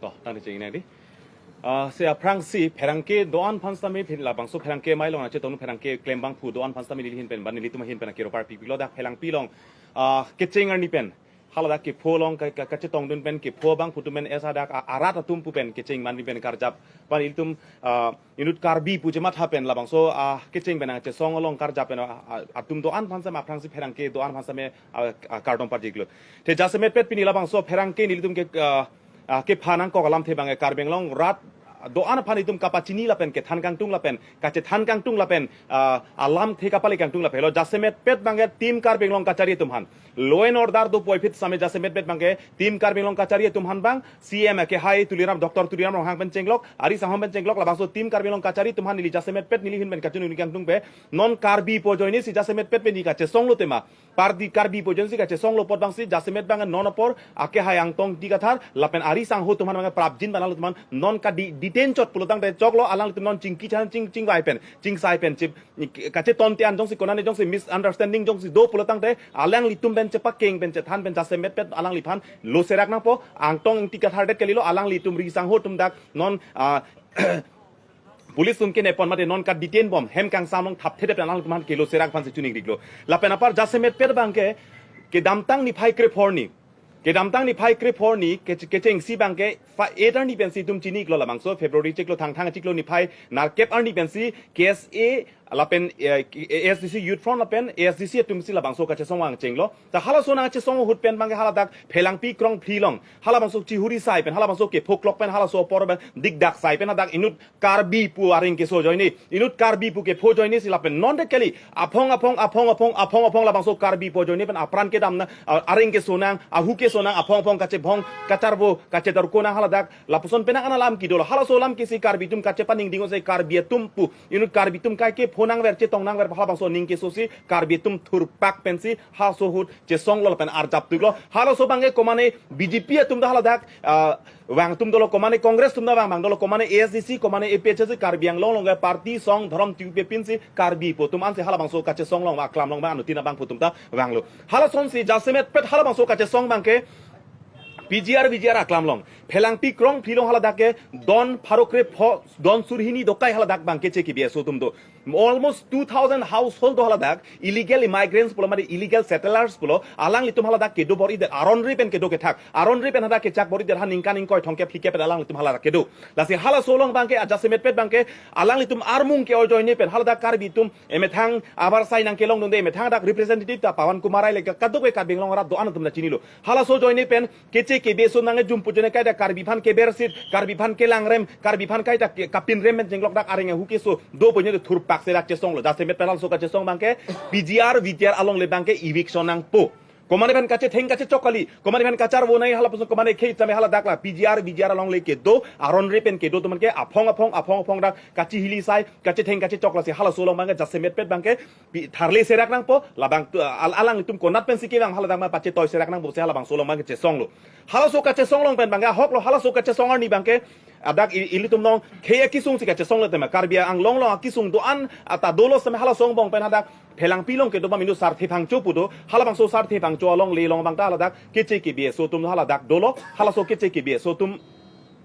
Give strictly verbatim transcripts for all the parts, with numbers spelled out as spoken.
To, tangte cheng nang di. Ah, si aphrangsi pherangke do-an aphan sitame phin labangso pherangke mai along nangchetong pherangke klembangphu do-an aphan sitame neli ahin pen, ba nelitum ahin pen akiro parpiklo, dak Phelangpi along. Ah, kecheng arni pen haladak kepho along ka, ka, kachetongdun pen kepho abangphu atum pen esa dak a-, arat atum pu pen kecheng man arni pen karjap. Pen ilitum, ah, inut Karbi pu chematha pen labangso, ah, kecheng pen nangchesong along karjap pen, ah, ah, atum do-an aphan sitame aphrangsi pherangke do-an aphan sitame, ah, ah, kardom parjiklo. Te jasemetpet pini labangso pherangke nelitum ke, ah, ah, kepha nangkok alamthe abangke Karbi Anglong arat do-an aphan itum kapachini lapen kethan kangtung lapen kachethan kangtung lapen, ah, alamthe kapale kangtung lapen lo jasemetpet abangke Team Karbi Anglong kachari atum aphan. Law and order dopuvoiphit sitame jasemetpet abangke Team Karbi Anglong kachari atum aphan abang, C M akehai Tuliram, Doctor Tuliram Ronghang pen chenglok, ari sanghom pen chenglok, labangso Team Karbi Anglong kachari atum aphan neli jasemetpet neli ahin pen kachiningri kangtung pen, non Karbi pu ajoine si jasemetpet pen neli kachesonglo tema. Party Karbi pu ajoine si kachesonglo apot abangsi jasemet abang non apor akehai Angtong Ingti Kathar lapen ari sangho atum aphan abang prapjin pen alanglitum aphan non kadi detain chot pulo tangte choklo, alanglitum non chingki chan ching chingvai pen chingsai pen chip kachetonte an jongsi konane jongsi misunderstanding jongsi do pulo tangte alanglitum pen chepakeng pen chethan pen jasemetpet alangliphan lo serak nangpo. Angtong Ingti Kathar det kalilo, alanglitum ri sangho atum dak non, ah, police atum kenepon mate non ka detain bom hem kangsam along thapthe det pen alanglitum aphan kelo serak aphansi chiningrilo. Lapen apar jasemetpet abangke kedamtang niphai krepho arni, kedamtang niphai krepho arni ke, kechengsi abangke fa eight arni pensi itum chini-iklo, labangso February chiklo, Thangthang chiklo niphai nerkep arni pensi K S A lapen, eh, A S D C Youth Front lapen A S D C atumsi labangso kachesong vangchenglo. Ta halaso nangchesong ahut pen abangke haladak Phelangpi Krongphli along halabangso chihuri sai pen, halabangso kephoklok pen, halaso apor pen dikdak sai pen hadak inut Karbi pu areng keso ajoine, inut Karbi pu kepho ajoine si lapen non det kali aphong aphong aphong aphong aphong aphong labangso Karbi pu ajoine pen apran kedam nang, a-, areng keso nang, ahu keso nang, aphong aphong kachebhong kacharvo kachedorko nang haladak lapuson penang an alam kedolo. Halaso alam kesi Karbi atum kachepaningding-o si Karbi atum pu inut Karbi atum kaike pho nangver chetong nangver halabangso aning keso si Karbi atum thurpak pensi halaso ahut chesonglo lapen arjap tuklo. Halaso abangke komane B J P atum ta haladak, ah, vang atum dolo, komane Congress atum ta vang vang dolo, komane A S D C, komane A P H L C, Karbi Anglong along ke party song dhorom tiupe pinsi Karbi pu atum ansi halabangso kachesong along aklam along abang anuttin abangphu atum ta vanglo. Halasonsi jasemetpet halabangso kachesong abangke P G R V G R aklam along Phelangpi Krongphli along haladak ke don pharo krepho, don sur hini dokai haladak abangke keche kebi aso atum do. Almost two thousand household do haladak, illegal immigrants pulo mate illegal settlers pulo, alanglitum haladak kedo bor-idet, aron ri pen kedo kethak, aron ri pen hadak kechak bor-idet ha ningkan ingkoi thomkep phlikep pen alanglitum haladak kedo. Lasi halaso along abangke ajasemetpet abangke alanglitum armung ke-oi ajoine pen haladak Karbi atum emethang abar sai nangkelongdunde, emethang dak representative ta Pawan Kumar Rai le ka kadokave Karbi Anglong arat do-an atum ta chinilo. Halaso ajoine pen keche kebi aso nangkejum pu ajoine kaita Karbi aphan kebersit, Karbi aphan kelangrem, Karbi aphan kaita ke-, kapinrem pen chenglok dak areng ahu keso do pu ajoine thurpak serak chesonglo. Jasemet pen halaso kachesong abangke P G R V G R alongle abangke eviction nangpo. Komane aphan kachetheng kachechok kali, komane aphan kacharvo nai halapuson komane khei tame haladak la P G R V G R alongle kedo, aron ri pen kedo atum ke aphong aphong aphong aphong dak kachihili sai, kachetheng kachechok lasi halaso along abangke jasemetpet abangke pi-, tharle serak nangpo, labang tu, al-, alanglitum konat pensi kevang haladak ma pachetoi serak nangpo si halabangso along abangke chesonglo. Halaso kachesong along pen abangke ahoklo, halaso kachesong arni abangke adak i-, ilitum along khei akesung si kachesonglo tema, Karbi Anglong along akesung do-an ata dolo seme halaso angbong pen hadak Phelangpi along kedo bam inut Sarthe Phangcho pu do, halabangso Sarthe Phangcho alongle along abang ta haladak keche kebi aso atum haladak dolo, halaso keche kebi aso atum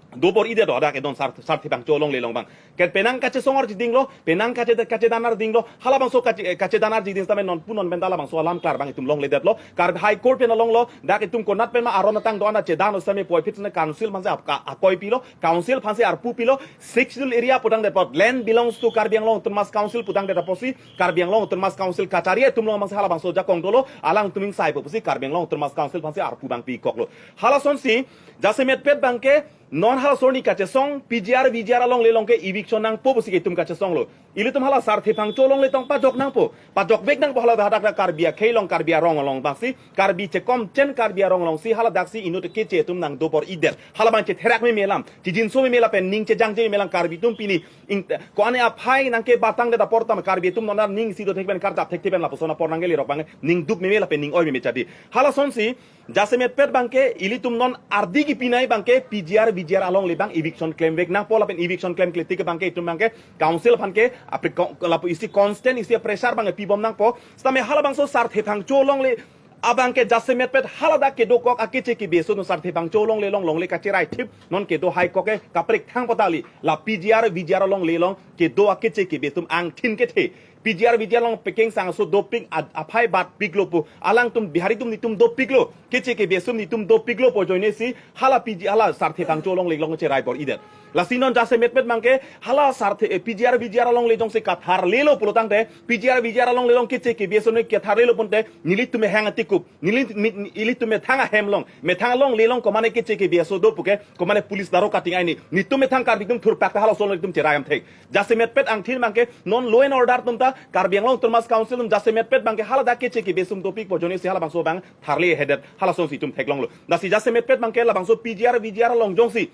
do bor-idet do hadak edon Sar-, Sarthe Phangcho alongle along abang. Ke penang kachesong arjidinglo, penang kache, kachedan arjidinglo, halabangso kache, kachedan arjiding sitame non pu non pen ta labangso alam klar abang itum longledetlo. Karbi High Court pen alonglo, dak itum konat pen ma aron atang do-an achedan sitame puvoiphit sitame council aphansi ap-, ka-, akoi pilo, council aphansi arpu pilo, Sixth Schedule area putangdet apot, land belongs to Karbi Anglong Autonomous Council putangdet apotsi, Karbi Anglong Autonomous Council kachari atum along abangsi halabangso ajakong dolo, alangtum ingsai pu pusi Karbi Anglong Autonomous Council aphansi arpu abang pikoklo. Halasonsi, jasemetpet abangke, non halaso arni kachesong, P G R V G R alongle along ke eviction nangpo pusi ke itum kachesonglo. Ilitum hala Sarthe Phangcho alongle tong pajok nangpo, pajokvek nangpo hala hadak Karbi akhei along, Karbi arong along abangsi, Karbi chekomchen Karbi arong alongsi, haladaksi inut keche atum nangdo bor-idet. Halabang chetherak meme alam, chijinso meme lapen ning chejangje meme alam Karbi atum pini ing, ko-an aphai nangkebatangdet apor tame Karbi atum non aning si do thek pen karjap thekthe pen lapuson apor nangkelerok abang ning duk meme lapen ning oi meme chadi. Halasonsi, jasemetpet abangke ilitum non ardi kipinai abangke P G R V G R alongle abang eviction klemvek nangpo lapen eviction klemkle tik abangke itum abangke council aphan ke apri ko-, lapu isi constant isi pressure abangke pibom nangpo. Sitame halabangso Sarthe Phangcho alongle Abang ke jasemet pet haladak kedokok akeche kebe ason Sarthe Phangcho longle along longle kacherai thip non kedo hai kok ke kaprek thang potali la P G R V G R alongle along kedo akeche kebe atum angthin kethe. P G R V G R along pekengsang aso dopik a-, aphai bat piklo pu alangtum Bihari atum netum dopiklo, keche kebe ason netum dopiklo pu ajoine si hala P G hala Sarthe Phangcho longle along cherai bor-idet. Lasi non jasemet pet abang ke hala Sarthe, eh, P G R V G R alongle jongsi katharlelo pulotangte, P G R V G R alongle along keche kebe ason katharlelo ponte nelitum hang atikup, neli, ni, ni, ilitum methang ahem along, methang alongle along komane keche kebe aso do puke, komane police daro kating aini, netum methang Karbi atum thurpak ta halaso along netum cherai amthek. Jasemet pet angthin abang ke non law and order atum ta Karbi Anglong Autonomous Council atum jasemet pet abang ke haladak keche kebe ason dopik pu ajoine si halabangso abang tharle hedet halason si itum theklonglo. Lasi jasemet pet abang ke labangso P G R V G R along jongsi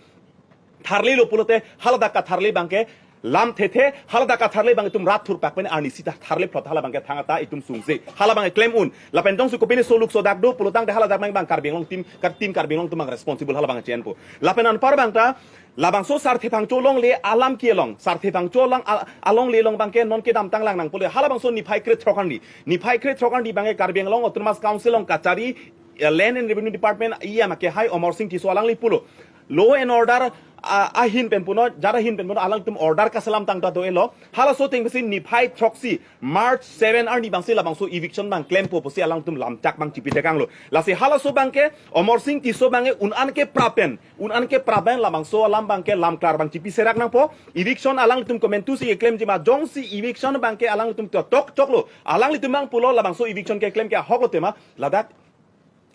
tharlelo pulote haladak katharle abang ke lam thethe, haladak katharle abang itum rat thurpak pen arnisi ta tharle phlot hala abang ke thangta itum sungse. Hala abang ke klem un. Lapen jongsi kopine soluk sodak do pulotangte haladak abang Karbi Anglong team, ka team Karbi Anglong atum abang responsible hala abang ke chenpo. Lapen anpar abang ta labangso Sarthe Phangcho longle alam ke along, Sarthe Phangcho along al-, alongle along abang ke non kedamtang lang nangpo le halabangso niphai krethrok arni. Niphai krethrok arni abang ke Karbi Anglong Autonomous Council along kachari, eh, Land and Revenue Department E M ke hai Amarsing Tisso alangli pulo, law and order, ah, ahin pen puno, jara ahin pen puno alangtum order kaselam tangta do-elo. Halaso ateng pensi niphai throksi March seven arni abangsi labangso eviction abang klempo pusi alangtum lamchak abang chipitekanglo. Lasi halaso abang ke Amarsing Tisso abang ke un-an kepra pen, un-an kepra pen labangso alam abang ke lamklar abang chipiserak nangpo. Eviction alangtum komantusi keklemjima, jongsi eviction abang ke alangtum to tok choklo, alanglitum abang pulo labangso eviction keklem ke ahok lo tema, ladak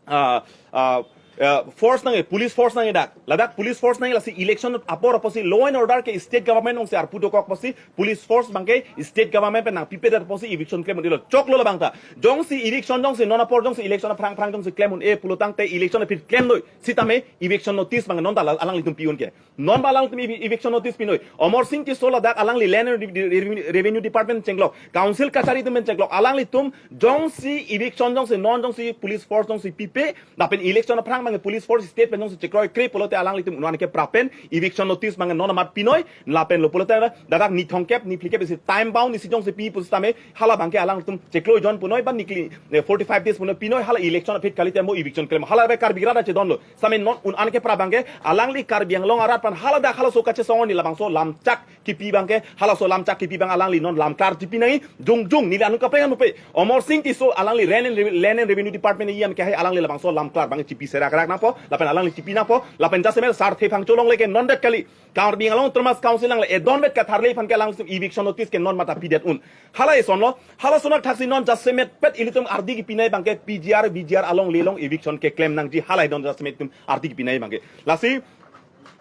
ah, ah, ah, force nangji, police force nangji dak. Ladak police force nangji, lasi election apor apotsi law and order ke state government alongsi arpu dokok apotsi police force abang ke state government pen nangpipedet apotsi eviction klem un-elo, choklo labang ta. Jongsi eviction jongsi non apor jongsi election aphrang aphrang jongsi klem un-e pulotangte election aphi klem noi. Sitame eviction notice abang non ta la-, alanglitum pi un ke. Non ba alangtum evi-, eviction notice pinoi. Amarsing Tisso ladak alangli Land and Re-, Re-, Revenue Department chenglok, Council kachari atum pen chenglok, alanglitum jongsi eviction jongsi non jongsi police force jongsi pipe, lapen election aphrang abang police force state pen jongsi chekroikre pulote alanglitum un-an kepra pen eviction notice abang non amat pinoi. Lapen lo pulote ladak ni thomkep ni phlikep isi time bound isi jongsi pi pusitame hala abang ke alangtum cheklo jon punoi ba nikli, eh, forty-five days punoi pinoi, hala election aphi kalite mo eviction klem, hala abang Karbi rat chedonlo. Sitame non un-an kepra abang ke alangli Karbi Anglong arat aphan haladak halaso kachesong arni labangso lamchak kipi abang ke, halaso lamchak kipi abang alangli non lamklar chipi nangji, jongjong neli anung kaprek anung pe Amarsing Tisso alangli Land and Re-, Land and Revenue Department E M ke hai alangli labangso lamklar abang chipiserak rak nangpo, lapen alangli chipi nangpo, lapen jasemet Sarthe Phangcho longle ke non det kali, Karbi Anglong Autonomous Council alongle edon vet katharle aphan ke alangtum eviction notice ke non mata pidet un. Hala asonlo, halason athaksi non jasemet pet ilitum ardi kipinai abang ke P G R V G R alongle along eviction keklem nangji, hala don jasemet itum ardi kipinai abang ke. Lasi,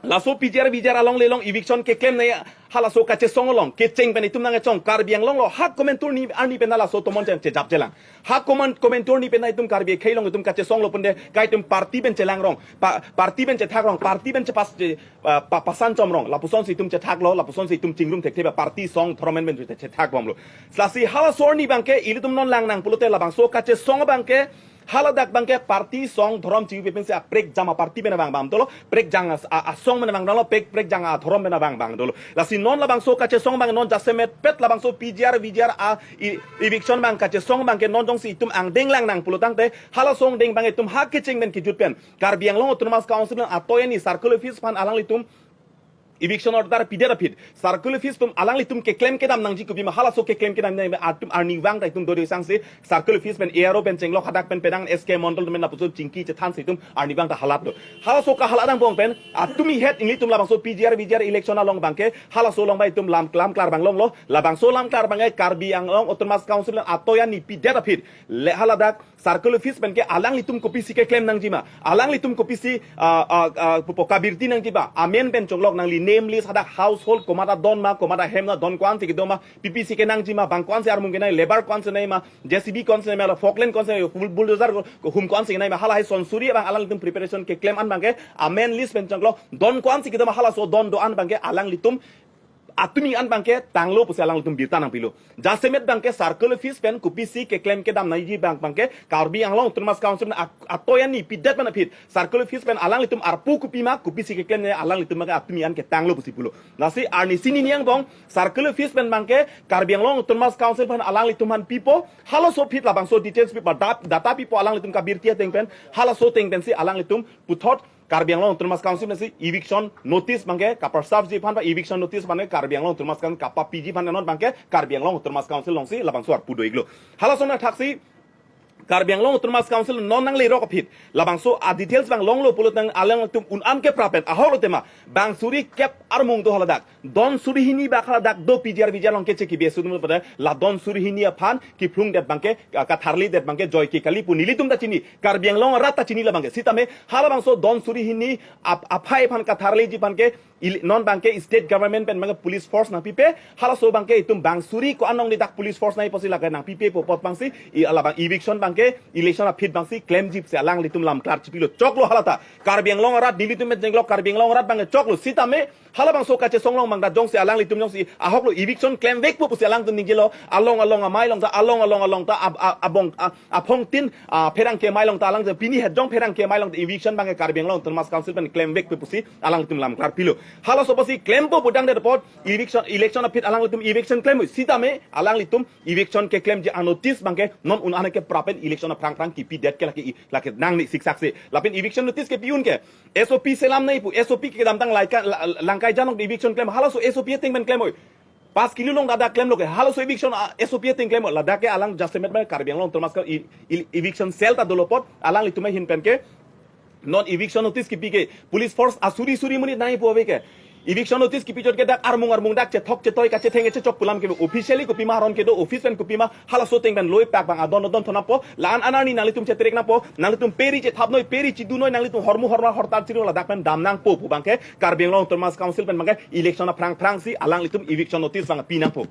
laso P G R V G R alongle along eviction keklem nangji, halaso kachesong along kecheng pen itum nangchong, Karbi Anglong lo ha komantu arni, arni pen laso tomon chen chejap chelang. Ha koman-, komantu arni pen itum Karbi akhei along itum kachesonglo ponte, kai itum party pen chelangrong, pa-, party pen chethakrong, party pen chepas-, che-, pa-, pa-, pasan chomrong, lapusonsi itum chethaklo, lapusonsi itum chingrum thekthe ba party song dhorom pen chethak bomlo. Lasi halaso arni abang ke ilitum non lang nang pulote labangso kachesong abang ke haladak abang ke party song dhorom chingrum pensi aprekjam aparty pen abang bang dolo, prekjam as-, a-, asong pen abang dolo, prek, prekjam adhorom pen abang bang dolo. Lasi non labangso kachesong abang non jasemet pet labangso P G R V G R a, e-, eviction abang kachesong abang ke non jongsi itum angdeng lang nang pulotangte, halaso angdeng abang itum ha kecheng pen kejut pen Karbi Anglong Autonomous Council atoi arni circle office aphan alanglitum eviction order pidet aphi, circle office atum alanglitum keklem kedam nangji kopima, halaso keklem kedam nang atum arnivang ta itum dode sangse circle office pen A R O pen chenglok, hadak pen pedang S K Mondol pen lapuson chingki chethansi itum arnivang ta halat do. Halaso kahalat angbong pen atum ihet ilitum labangso P G R V G R election along abang ke halaso along ba itum lam, lamklar abang longlo, labangso lamklar abang ke Karbi Anglong Autonomous Council atoi arni pidet aphi le haladak circle office pen ke alanglitum kopisi keklem nangjima, alanglitum kopisi, ah, ah, ah, pupo kabirti nangjiba, amen pen chonglok nangli name list hadak household komat adon ma, komat ahem na, don ko-ansi kedo ma, P P C kenangjima, bang ko-ansi armung kenai, labour ko-ansi nangji ma, J C B ko-ansi nangji ma, la forklift ko-ansi nangji, bull-, bulldozer ko-, hum ko-ansi kenangji ma, hala hai son suri abang alanglitum preparation keklem an abang ke, amen list pen chonglok, don ko-ansi kedo ma, halaso don do-an abang ke alanglitum atumi an abangke tanglo pusi alanglitum birta nangpilo. Jasemet abangke circle office pen kopisi keklem kedam nangji abang abangke Karbi Anglong Autonomous Council pen at-, atoyan ni pidet pen aphi circle office pen alanglitum arpu kopima kopisi keklem ne alanglitum abangke atumi an ketanglo pusi pulo. Lasi arnisi nini angbong circle office pen abangke Karbi Anglong Autonomous Council pen alanglitum aphan pipo, halaso aphi labangso details pipo, dap-, data pipo alanglitum kabirti ateng pen, halaso ateng pensi alanglitum puthot Karbi Anglong Autonomous Council pensi eviction notice abangke kapersafji aphan ba eviction notice abangke Karbi Anglong Autonomous Council kapapiji aphan non abangke Karbi Anglong Autonomous Council alongsi labangso arpu do-iklo. Halason athaksi Karbi Anglong Autonomous Council non nanglerok aphi labangso a details abang longlo pulo tangte alanglitum un-an keprap pen ahok lo tema bang suri kep armung do haladak, don suri hini bak haladak do P G R V G R along keche kibe sudum lo pada la don suri hini aphan kiphlungdet abangke, ah, katharlidet abangke joike kali pu nelitum ta chini, Karbi Anglong arat ta chini labangke. Sitame halabangso don suri hini ap-, aphai aphan katharliji aphan ke ili-, non abangke state government pen abangke police force nangpipe, halaso abangke itum bang suri ko-an along ni dak police force nangji pusi lake nangpipepo apot abangsi, i alabang eviction abangke, election aphi abangsi klemji pusi alanglitum lam klar chipilo, choklo halata. Karbi Anglong arat nelitum pen chenglok, Karbi Anglong arat abangke choklo. Sitame halabangso kachesong along abang ta jongsi alanglitum jongsi ahok lo eviction klemvekpo pusi alangtum ningjelo, along along amei along ta, along along along ta ab-, ab-, abong, a-, aphongtin, a, pherangke amei along ta alang pini hetjong pherangke amei along ta eviction abangke Karbi Anglong Autonomous Council pen klemvekpo pusi alanglitum lam klar pilo. Halaso pusi klempo pu tangdet apot eviction, election aphi alanglitum eviction klem sitame alanglitum eviction keklemji a notice abangke non un-an keprap pen election aphrang aphrang kipidet ke lake i, lake nangni siksak se. Lapen eviction notice kepi-un ke S O P selam nangji pu, S O P kedamtang laika, la-, langkai jan along eviction klem, halaso S O P ateng pen klem oi. Pass kilo along dak klemlo ke, halaso eviction, ah, S O P ateng klem oi. Ladak ke alang jasemet abang Karbi Anglong Autonomous ke i-, i-, eviction cell ta dolo apot, alanglitum ahin pen ke non eviction notice kipi ke, police force asuri suri monit nangji pu ave ke. Eviction notice kipi chot ke dak armung armung dak chethok chetoi kachetheng chechok pu alam ke officially kopima aron kedo, office pen kopima, halaso ateng pen loi pak abang adon adon thon nangpo, la-an an arni nanglitum chetrek nangpo, nanglitum peri chethap noi, peri chidu noi, nanglitum hormu horma hortar chiru ladak pen dam nangpo pu abangke Karbi Anglong Autonomous Council pen abangke election aphrang aphrangsi alanglitum eviction notice abang pi nangpo.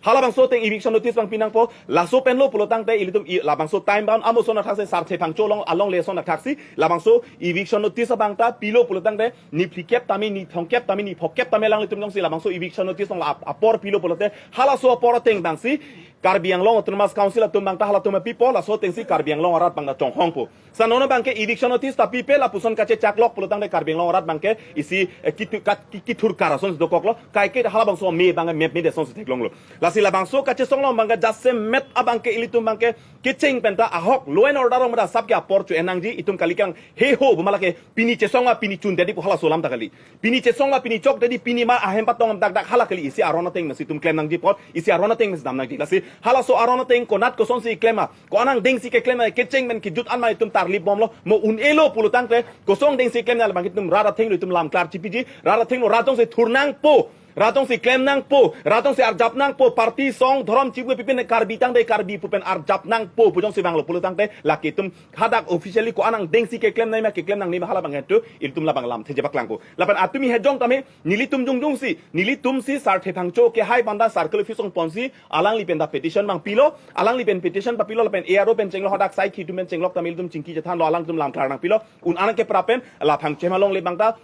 Halabangso ateng eviction notice abang pi nangpo, laso pen lo pulo tangte ilitum i labangso time bound amo ason athaksi Sarthe Phangcho along, alongle ason athaksi labangso eviction notice abang ta pilo pulo tangte ni phlikep tame, ni thomkep tame, ni phokep tame alanglitum jongsi labangso eviction notice along ap-, apor pilo pulote halaso apor ateng abangsi Karbi Anglong Autonomous Council atum abang ta halatum apipo, laso atengsi Karbi Anglong arat abang ta chonghongpo. Sa non abangke eviction notice ta pipe lapuson kachechaklok pulo tangte Karbi Anglong arat abangke isi, eh, kitu-, kat-, ki-, kithur kar asonsi dokoklo, kaike halabangso me abangke mep me de asonsi theklonglo. Lasi labangso kachesong along abangke jasemet abangke ilitum abangke kecheng pen ta ahok law and order along mada asap ke apor cho-en nangji, itum kali kang he ho pu ma lake pini chesong ma pini chun dedi pu halaso alam ta kali. Pini chesong ma pini chok dedi pini ma ahem patong dak dak hala kali, isi aron ateng masi itum klem nangji apot, isi aron ateng masi dam nangji. Lasi halaso aron ateng konat kosonsi klem ma, ko-an angdengsi keklem ma, kecheng pen kejut an ma itum tarlip bomlo, mo un-elo pulo tangte, kosong angdengsi klem nang abang itum rat athengno itum lam klar chipiji, rat athengno rat jongsi thur nangpo, rat jongsi klem nangpo, rat jongsi arjap nangpo, party song dhorom chibu pipin Karbi tangte Karbi pu pen arjap nangpo pu jongsi vanglo pulo tangte, lake itum hadak officially ko-an angdengsi keklem nangji ma keklem nangne ma hala abang hetu, ilitum labang lam theje paklangpo. Lapen atumi hejong tame, nelitum jongjongsi, nelitumsi Sarthe Phangcho kehai abang ta circle office along ponsi, alangli pen ta petition abang pilo, alangli pen petition papilo lapen A R O pen chenglo hadak saikhi atum pen chenglok tame ilitum chingki chethanlo, alangtum lam klar nangpilo, un-an keprap pen, la Phangcho alongle abang ta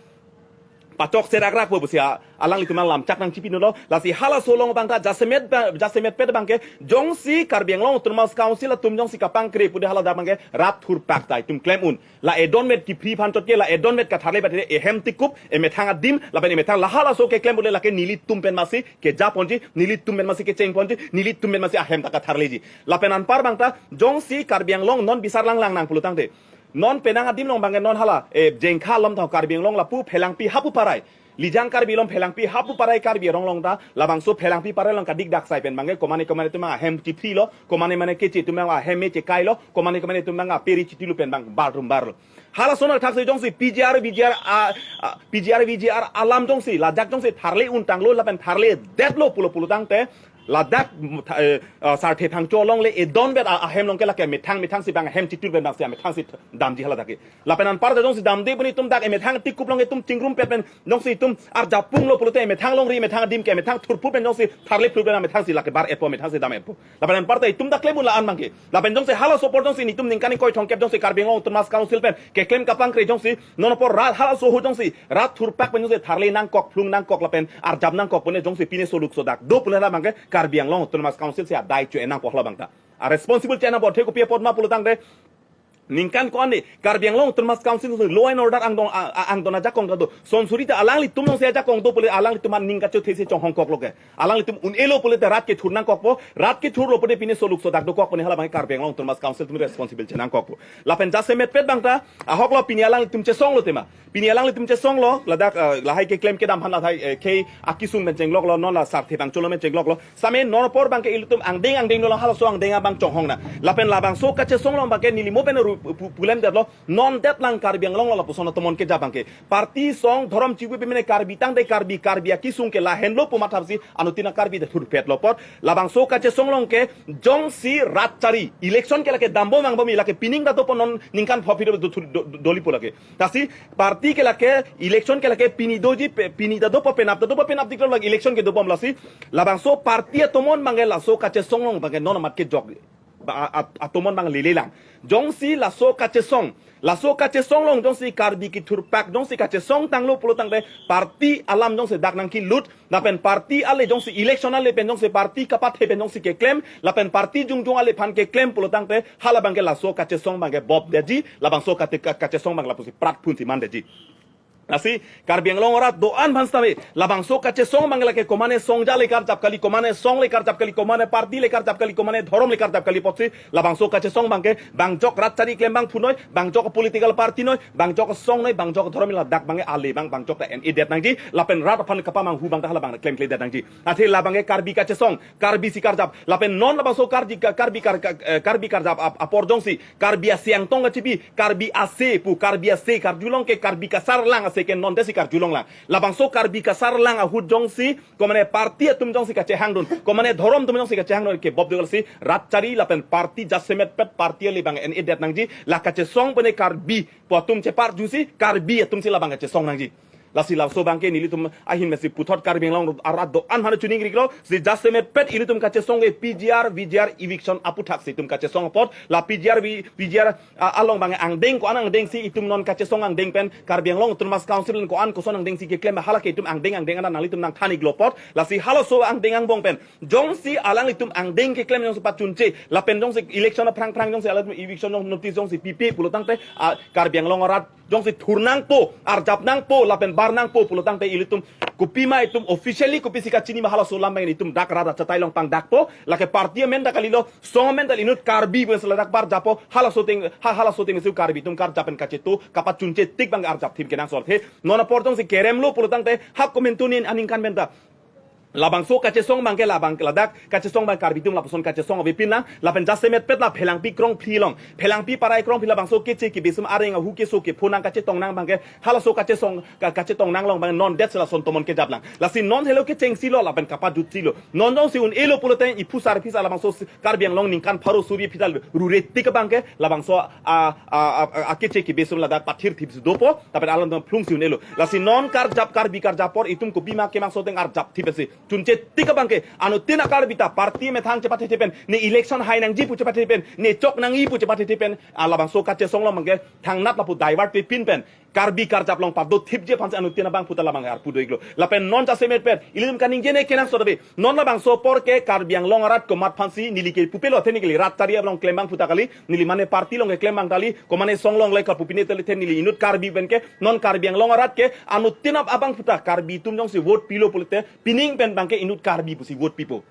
pachok serak rak pu pusi a, alanglitum lam chak nangchipinolo, lasi halaso along abang ta jasemet ba, jasemet pet abangke, jongsi Karbi Anglong Autonomous Council atum jongsi kapangkre pude hala dak abangke, rat thur pak ta itum klem un. La edonvet kiphri aphan chot ke, la edonvet katharle bate ehem tikup, emethang adim, lapen emethang la halaso keklem pulote lake nelitum pen masi keja ponji, nelitum pen masi kecheng ponji, nelitum pen masi ahem ta katharleji. Lapen anpar abang ta, jongsi Karbi Anglong non bisar lang lang nang pulo tangte. Non penang adim along abangke non hala, eh, Jengkha along ta Karbi Anglong lapu Phelangpi hapu parai. Lijang Karbi along Phelangpi hapu parai Karbi arong along ta, labangso Phelangpi parai along kadik dak sai pen abangke, komane komane atum ahem chiphrilo, komane mane keche atum ahem me chekailo, komane komane atum abang aperi chitilu pen abang bathroom barlo. Halason athaksi jongsi P G R, V G R, a, a, P G R, V G R alam jongsi, lajak jongsi tharle untanglo, lapen tharledetlo pulo pulo tangte, Ladak, mm, tha-, eh, ah, Sarthe Phangcho along le edon bet a-, ahem along ke lake methang methang si bang ahem chitur pen bang si amethang si damji hala dak ke. Lapen anparta jongsi damde pu netum dak emethang tikup along etum chingrum pet pen jongsi etum arjapung lo pulote emethang longri emethang adim ke emethang thurphu pen jongsi tharle phlu pen amethang si lake bar-etpo, methang si dam-etpo. Lapen anparta etum dak klem un la-an bang ke. Lapen jongsi halaso apor jongsi netum ningkan ingkoi thomkep jongsi Karbi Anglong Autonomous Council pen keklem kapangkre jongsi non apor rat halaso ahut jongsi rat thurpak pen jongsi tharle nangkok, phlung nangkok lapen arjap nangkok pu ne jongsi pine soluk sodak do pu ne hala bang ke Karbi Anglong Autonomous Council si adai cho-en nangpo hala bang ta. A responsible cho-en nangpo, athe kopi apot ma pulotangte ningkan ko-an ni Karbi Anglong Autonomous Council law and order angdon a-, a-, angdon ajakong ta do. Sonsuri ta alanglitum jongsi ajakong do pule alanglitum an ning kachothe si chonghong kok lo ke. Alanglitum un-elo pulote rat kethur nangkokpo, rat kethur lo pulote pine soluk sodak dokok pu ne hala bang ke Karbi Anglong Autonomous Council atum responsible cho-en nangkokpo. Lapen jasemet pet bang ta, ahok lo pini alanglitum chesong lo tema. Pini alanglitum chesong lo, ladak, eh, lahai keklem kedam aphan lahai, eh, khei akisung pen chenglok lo, non la Sarthe Phangcho along pen chenglok lo. Same non apor bang ke ilitum angdeng angdeng lo halaso angdeng abang chonghong na. Lapen labangso kachesong along bang ke neli mo pen ru pu-, pu-, pulemdet lo, non det lang Karbi Anglong lo lapuson atomon kejap bang ke. Party song dhorom chipu pemene Karbi tangte Karbi, Karbi akisung ke lahenlo pu mathap si anuttin a-Karbi ta thurpet lo apot. Labangso kachesong along ke jongsi rat chari election ke lake dambom angbom lake pining ta dopo non ningkan pho phiro do thur do, do, dolipo lake. Lasi party ke lake election ke lake pini doji pe, pini ta dopo penap ta dopo penap diklo lake election ke dobom lasi. Labangso party atomon bang ke laso kachesong along bang ke non amat kejok ba, a, a, atomon bang lele lang. Jongsi laso kachesong, laso kachesong along jongsi Karbi kethurpak jongsi kachesong tanglo pulotangte party alam jongsi dak nangkilut, lapen party ale jongsi election ale pen jongsi party kapathe pen jongsi keklem, lapen party jongjong ale aphan keklem pulotangte hala bang ke laso kachesong bang ke bop detji, labangso kate-, ka-, kachesong bang lapusi prat phun si man detji. Lasi Karbi Anglong arat do-an aphan sitame labangso kachesong bang lake komane song ja le karjap kali, komane song le karjap kali, komane party le karjap kali, komane dhorom le karjap kali apotsi labangso kachesong bang ke bang jok rat chari klem bangphu noi, bang jok political party noi, bang jok song noi, bang jok dhorom ladak bang ke ale bang, bang jok ta en-edet nangji, lapen rat aphan kapamanghu bang ta hala bang klemkledet nangji. Athe labang ke Karbi kachesong, Karbi si karjap, lapen non labangso Karbi ka-, Karbi kar-, ka-, eh, Karbi karjap ap-, apor jongsi Karbi ase angtong kachipi, Karbi ase pu, Karbi ase karjulong ke Karbi kasarlang ase ke non det si karjulong lang. Labangso Karbi kasarlang ahut jongsi, komane party atum jongsi kachehangdun, komane dhorom atum jongsi kachehangdun ke bop do lasi rat chari lapen party jasemet pet party ale bang en-edet nangji, la kachesong pene Karbi pu atum cheparjusi, Karbi atum si labang kachesong nangji. Lasi laso bang ke nelitum ahin mesi puthot Karbi Anglong arat do-an aphan choningri lo, si jasemet pet ilitum kachesong ke P G R, V G R eviction aputhak si itum kachesong apot, la P G R, V-, P G R, a, along bang angdeng ko-an angdeng si itum non kachesong angdeng pen, Karbi Anglong Autonomous Council ko-an koson angdeng si keklem hala ke itum angdeng angdeng ana nanglitum nangthan-iklo apot, lasi halaso angdeng angbong pen, jongsi alanglitum angdeng keklem jongsi pachunche, lapen jongsi election aphrang phrang jongsi alanglitum eviction jong notice jongsi pipe pulotangte, a, Karbi Anglong arat jongsi thur nangpo, arjap nangpo, lapen bar nangpo pulotangte ilitum kopima itum officially kopisi kachini ma halaso alam bang itum dak rat achatai along pangdakpo, lake party amen ta kalilo, song amen ta inut Karbi pu si ladak bar jappo, halaso ateng, ha, halaso ateng si Karbi atum karjap pen kacheto, kapachunche tik bang arjap thip kenangsot he, non apor jongsi kerem lo pulotangte, ha komantu nin aningkan pen ta. Labangso kachesong bang ke labang ke ladak, kachesong bang Karbi atum lapuson kachesong avepin lang, lapen jasemet pet la Phelangpi krongphli along, Phelangpi parai krongphli labangso keche kebesum areng ahu keso kepho nang kachetong nang bang ke, halaso kachesong, ka-, kachetong nang along bang non det si lason atomon kejap lang. Lasi non helo kechengsi lo, lapen kapajutsi lo. Non jongsi un-elo pulote iphu sarpi sa labangso si-, Karbi Anglong ningkan pharo suri phita rure tik bang ke, labangso a, a, a, a, akeche kebesum ladak pathir thip si dopo, lapen alanglitum phlung si un-elo. Lasi non karjap Karbi karjap apor itum kopima kemangso ateng arjap thip si. Chunche tik bang ke, anuttin a-Karbi ta, party methang chepathethe pen, ne election hai nangji pu chepathethe pen, ne chok nangji pu chepathethe pen, a labangso kachesong along bang ke, thangnat lapu divert pepin pen, Karbi karjap along pado thipji aphan si anuttin abangphu ta labang arpu do-iklo. Lapen non jasemet pet, ilitum kaningje ne kenangsot ave. Non labangso apor ke Karbi Anglong arat komat aphan si neli ke pupelo athe neli rat chari along klem bangphu ta kali, neli mane party along keklem bang kali, komane song along le kapu pine tele athe neli inut Karbi pen ke, non Karbi Anglong arat ke, anuttin abangphu ta Karbi atum jongsi vote pilo pulote, pining pen bang ke inut Karbi pusi vote pipo.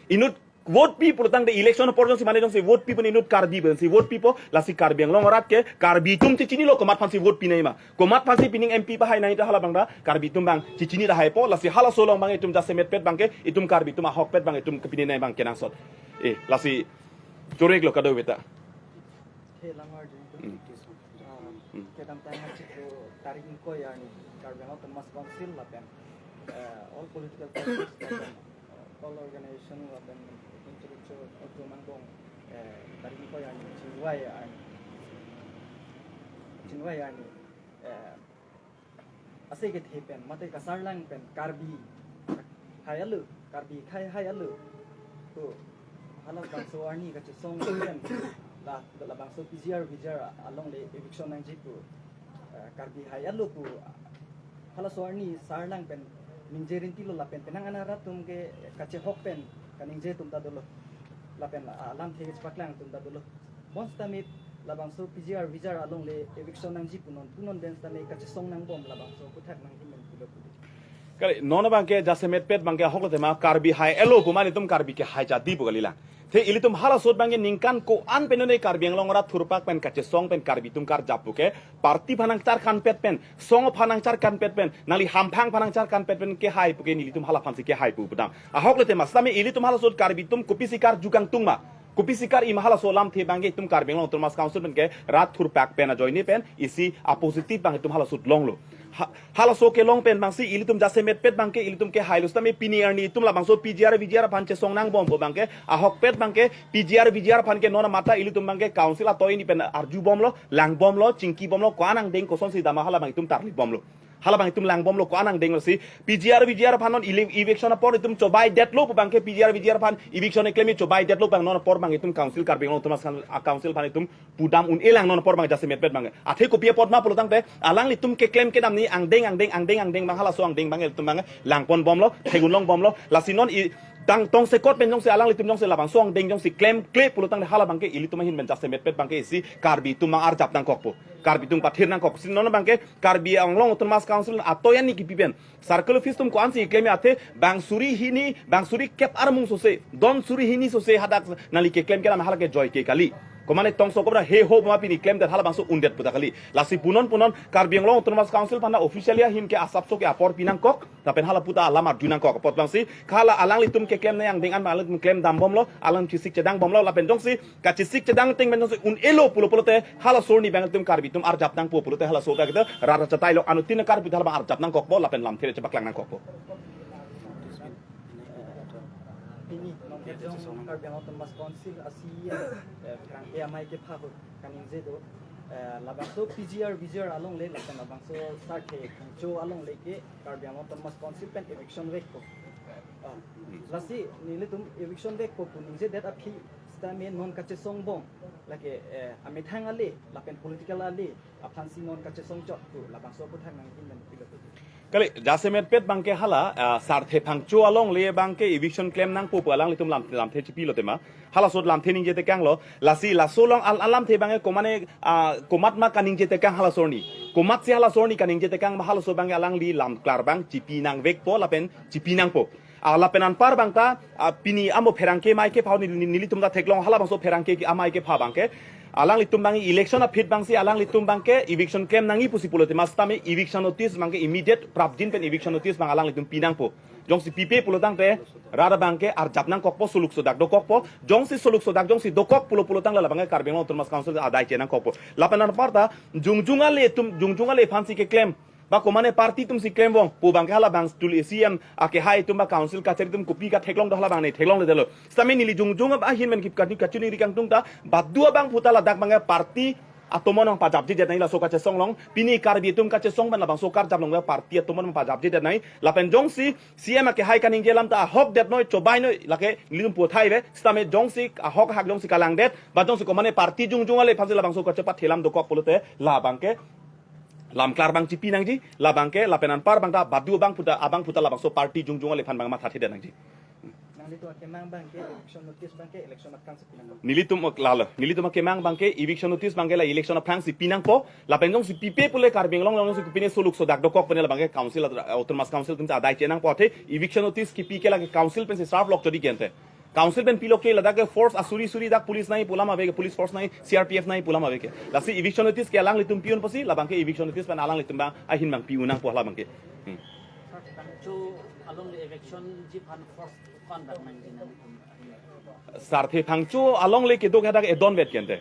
Inut vote pi pulotangte election apor jongsi mane jongsi vote pi pen inut Karbi pensi vote pipo, lasi Karbi Anglong arat ke Karbi atum chechinilo komat aphan si vote pinangji ma. Komat aphan si pining M P pahai nangji ta hala bang ta Karbi atum bang chechini tahai po, lasi halaso along bang itum jasemet pet bang ke itum Karbi atum ahok pet bang itum kepinangji bang kenangsot. Eh, lasi choro-iklo kadokave ta. He, langardun. Hmm. Ah, hmm. Kedamtang machiklo tarik ingkoi arni Karbi Anglong Autonomous Council lapen, eh, all political parties lapen, eh, All organization lapen intellectual auto mangbong, eh, tari ni koyang chingwai ang, chingwai ang, eh, ase kethe pen mate kasarlang pen Karbi hai alo, Karbi khai hai alo, to hala bangso arni kachesong pen la, la bangso P G R V G R alongle eviction nangji pu, eh, Karbi hai alo pu halaso arni sarlang pen ningje rinti lo lapen penang ana rat atum ke kachehok pen kaningje atum ta dolo, lapen, ah, lamthe kachepaklang atum ta dolo. Bonsitame labangso P G R V G R alongle eviction nangji punon punon pen sitame kachesong nangbom, labangso aphuthak nangji men pulo pulo. Kali, non abangke jasemetpet abangke ahok lo tema Karbi hai alo pu mane itum Karbi ke hai jati pu kalilang. The ilitum halaso ahut abangke ningkan ko-an pen non Karbi Anglong arat thurpak pen kachesong pen Karbi atum karjap pu ke party aphan nangchar kanpet pen, song aphan nangchar kanpet pen, nangli hamphang aphan nangchar kanpet pen kehai pu ke nelitum hala aphansi kehai pu pudam. Ahok lo tema sitame ilitum halaso ahut Karbi atum kopisi karju kangtung ma, kopisi kar-i ma, halaso alamthe abangke itum Karbi Anglong Autonomous Council pen ke rat thurpak pen ajoine pen isi a-positive abang itum halaso ahut longlo. Ha-, halaso kelong pen abangsi ilitum jasemetpet abangke ilitum kehai lo sitame pini arni itum labangso P G R V G R aphan chesong nangbom pu abangke ahokpet abangke P G R V G R aphan ke non amat ta ilitum abangke council atoini pen arjubomlo, langbomlo, chingkibomlo, ko-an angdeng kosonsi dam ma hala abang itum tarlibomlo. Hala abang itum langbomlo, ko-an angdeng lo si P G R V G R aphan non ele-, eviction apor itum chobaidetlo pu abangke P G R V G R aphan eviction keklem chobaidetlo abang non apor abang itum council Karbi Anglong Autonomous Coun-, ah, council aphan itum pudam un-elang non apor abang jasemetpet abang. Athe kopi apot ma pulo tangte alanglitum keklem kedam ni angdeng angdeng angdeng angdeng abang halaso angdeng abang itum abang langponbomlo, theklongbomlo. Lasi non i tang tongsekot pen jongsi alanglitum jongsi labangso angdeng jongsi klemkle pulo tangte hala abangke ilitum ahin pen jasemetpet abangke isi Karbi atum abang arjap nangkokpo, Karbi atum pathir nangkok. Si non abangke Karbi Anglong Autonomous Council atoya ni kipi pen circle office atum ko-ansi keklem athe bang suri hini, bang suri kep armung sose, don suri hini sose hadak nangli keklem kedam hala ke joike kali. Komane tongsekot ra he ho ma pini klemdet hala abangso undet pu ta kali. Lasi punon punon Karbi Anglong Autonomous Council aphan officially ahin ke asapso ke apor pi nangkok, lapen hala pu ta alam arju nangkok apot abangsi hala alanglitum keklem nai angdeng an alanglitum klem dambomlo, alang chesik chedangbomlo, lapen jongsi kachesik chedang ateng pen jongsi un-elo pulo pulote halaso arni abang itum Karbi atum arjap nangpo pulote halaso ta kita rara chatai lo anuttin Karbi hala abang arjap nangkokpo lapen lamthe chepaklang nangkokpo. Pini nongkejong Karbi Anglong Autonomous Council a-C E M, eh, pherangke amei kepha ahut kaningje do, eh, labangso P G R V G R alongle lapen labangso Sarthe Phangcho alongle ke Karbi Anglong Autonomous Council pen eviction vekpo. Ah, lasi nelitum eviction vekpo pu ningjedet aphi sitame non kachesongbom lake, eh, amethang ale lapen political ale aphansi non kachesong chot pu labangso aphuthak nangji men pulo pulo. Kali, jasemetpet abangke hala, ah, Sarthe Phangcho alongle abangke eviction klem nangpo pu alanglitum lam, lamthe chipilo tema. Halaso ahut lamthe ningje tekanglo. Lasi laso along al-, alamthe abangke komane, ah, komat ma kaningje tekang halaso arni. Komatsi halaso arni kaningje tekang ma halaso abangke alangli lamklar abang chipi nangvekpo lapen chipi nangpo. Ah, lapen anpar abang ta, ah, pini amo pherangke amei kepha ahut neli, nelitum ta theklong hala bangso pherangke ke amei kepha abangke alanglitum abang election aphi abangsi alanglitum abangke eviction klem nangji pusi pulo tema sitame eviction notice abangke immediate prapjin pen eviction notice abang alanglitum pi nangpo. Jongsi pipe pulo tangte rara abangke arjap nangkokpo, suluk sodak dokokpo. Jongsi suluk sodak jongsi dokok pulo pulo tangte la abangke Karbi Anglong Autonomous Council adai che nangkokpo. Lapen anpar ta jongjong ale atum, jongjong ale aphansi keklem ba komane party atumsi klembom pu abangke hala abang tul A C M akehai atum ba council kachari atum kopi katheklong do hala abang ne theklongledetlo. Sitame neli jongjong ahin men kip kachini kachini ri kangtung ta badu abang puta ladak abangke party atomon abang pajapjedet nangji laso kachesong along. Pini Karbi atum kachesong pen labangso karjap along party atomon abang pajapjedet nangji. Lapen jongsi C M akehai kaningje alam ta ahokdet noi, chobai noi, lake nelitum puthai ave. Sitame jongsi ahok ahak jongsi kalangdet ba jongsi komane party jongjong ale aphansi labangso kachepathelam dokok pulote la abangke lamklar abang chipi nangji, la abangke lapen anpar abang ta badu abang puta, abang puta labangso party jongjong ale aphan abang mathathedet nangji. Nanglitum akemang abangke eviction notice abangke election aphrangsi pi nang. Nelitum ok lalo, nelitum akemang abangke eviction notice abangke la election aphrangsi pi nangpo, lapen jongsi pipe pule Karbi Anglong along jongsi pine suluk sodak dokok pune la abangke council, autonomous council atumsi adai che nangpo athe eviction notice kipi ke lake council pensi serve lok chodi kente. Council pen pilo ke ladak ke force asuri suri dak police nangji pu alam ave ke, police force nangji, C R P F nangji pu alam ave ke. Lasi eviction notice ke alanglitum pi-un pusi, la abangke eviction notice pen alanglitum abang ahin abang pi-un nangpo hala abangke. Hmm. Phangcho alongle eviction ji aphan force ko-an dak nangji nanglitum. Sarthe Phangcho alongle kedo ke hadak edon vet kente.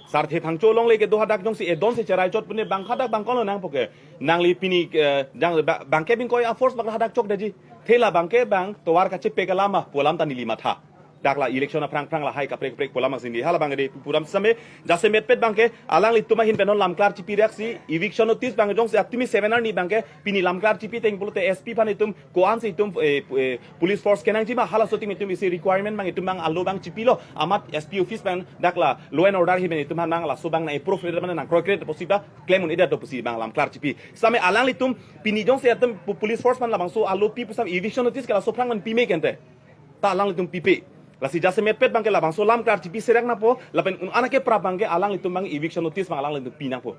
Sarthe Phangcho along le kedo hadak jongsi edon si cherai chot pune bang hadak bang kono nangpo ke. Nangli pini eh, jang ba- bangke bingkoi a force bang hadak chokdetji. Thela bangke bang tovar kachepek alam ma pu alam ta neli matha. Dak la election aphrang phrang lahai kaprek kaprek pu alam asin di. Hala bang de pu alam same jasemetpet bangke alanglitum ahin pen non lamklar chipi reaksi eviction notice bang jongsi atumi sevener ni bangke pini lamklar chipi teng pulote S P aphan itum ko-an si itum eh, pu- eh, police force kenangji ma halaso atum itum isi requirement bang itum bang alo bang chipilo amat S P office bang dak la law and order hi bang itum han bang laso bang na approve le mana nang kroikre pusi ba klem un-edet pusi bang lamklar chipi. Same alanglitum pini jongsi atum pu- police force aphan labangso alo pi pusam eviction notice ke laso aphrang man pime ke ante. Ta alanglitum pipe. Lasi jasemetpet bangke labangso lamklar chipi serang nangpo lapen un-an akeprap bangke alanglitum bang eviction notice bang alanglitum pi nangpo.